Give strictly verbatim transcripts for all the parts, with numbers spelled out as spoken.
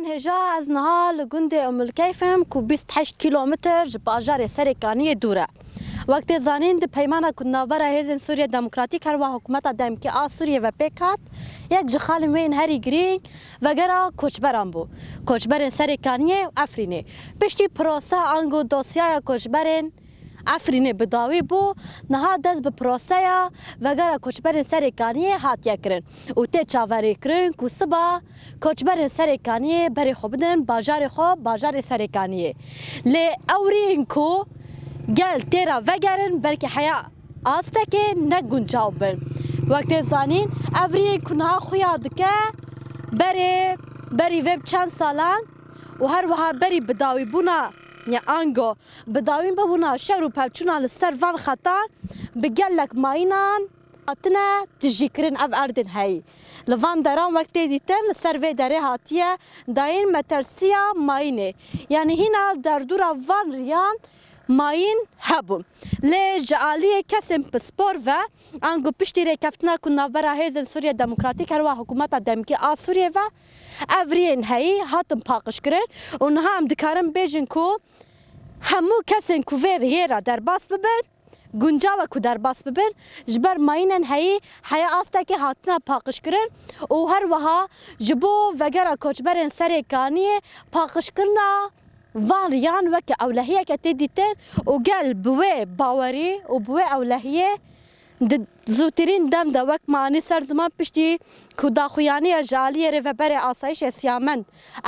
Hêja ez niha li gundê Umulkeyf im ku bîst heşt kîlometr ji bajarê Serêkaniyê dûr e. Wek tê zanîn, di peymana ku navbera Hêzên Sûriye Demokratîk, her wiha hikûmeta demkî a Sûriyê ve pêk hat, yek ji xalên wê yên herî girîng vegera koçberan bû. Koçberên Serêkaniyê û Efrînê. Piştî prosa ango dosyaya koçberên Efrînê bi dawî bû, niha dest bi proseya vegera koçberên Serêkaniyê hatiye kirin û tê çaverêkirin ku siba koçberên Serêkaniyê berê xwe bidin bajarê xwe, bajarê Serêkaniyê. Lê ew rîn ku gel tê re vegerin, belkî heya astekê ne guncaw bin. Wek tê zanîn, ev rîn ku niha xuya dike berê, berî vê bi çend salan û her wiha berî bidawîbûna, ya ango bidawîbûna şer û pevçûna li ser van xetan bi gelek mayînan hatine tijîkirin ev erdên heyî. Li van deran wek tê dîtin li ser vê derê hatiye dayîn metersiya mayînê. Yanî hîna derdûra van riyan mayîn hebûn. Lê ji aliyê kesên pispor ve, ango piştî rêkeftina ku navbera Hêzên Sûriye Demokratîk, her wiha hikûmeta demkî a Sûriyê ve, ev riyên heyî hatin paqijkirin û niha em dikarin bêjin ku hemû kesên ku vê riyê re derbas bibin, guncaw e ku derbas bibin, ji ber mayînên heyî heya astekê hatine paqijkirin û her wiha ji bo vegera koçberên Serêkaniyê paqijkirina van riyan weke ewlehiyeke tê dîtin û gel bi wê bawerî û bi wê ewlehiyê di zûtirîn dem de wek me anî ser ziman piştî ku daxuyaniya ji aliyê Rêveberê Asayişê Siyamend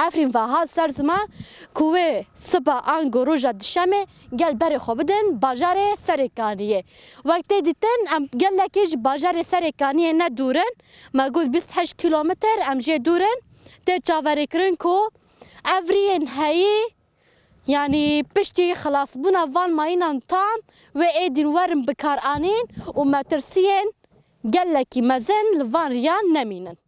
Efrîn ve hat ser ziman ku wê siba ango roja dişemê gel berê xwe bidin bajarê Serêkaniyê. Wek tê dîtin em gelekî ji bajarê Serêkaniyê ne dûr in. Me got bîst heşt kîlometr em jê dûr in. Tê çaverêkirin ku ev riyên heyî, yanî piştî xilasbûna van mayînan tam wê êdîn werin bikaranîn û metirsiyên gelekî mezin li van riyan nemînin.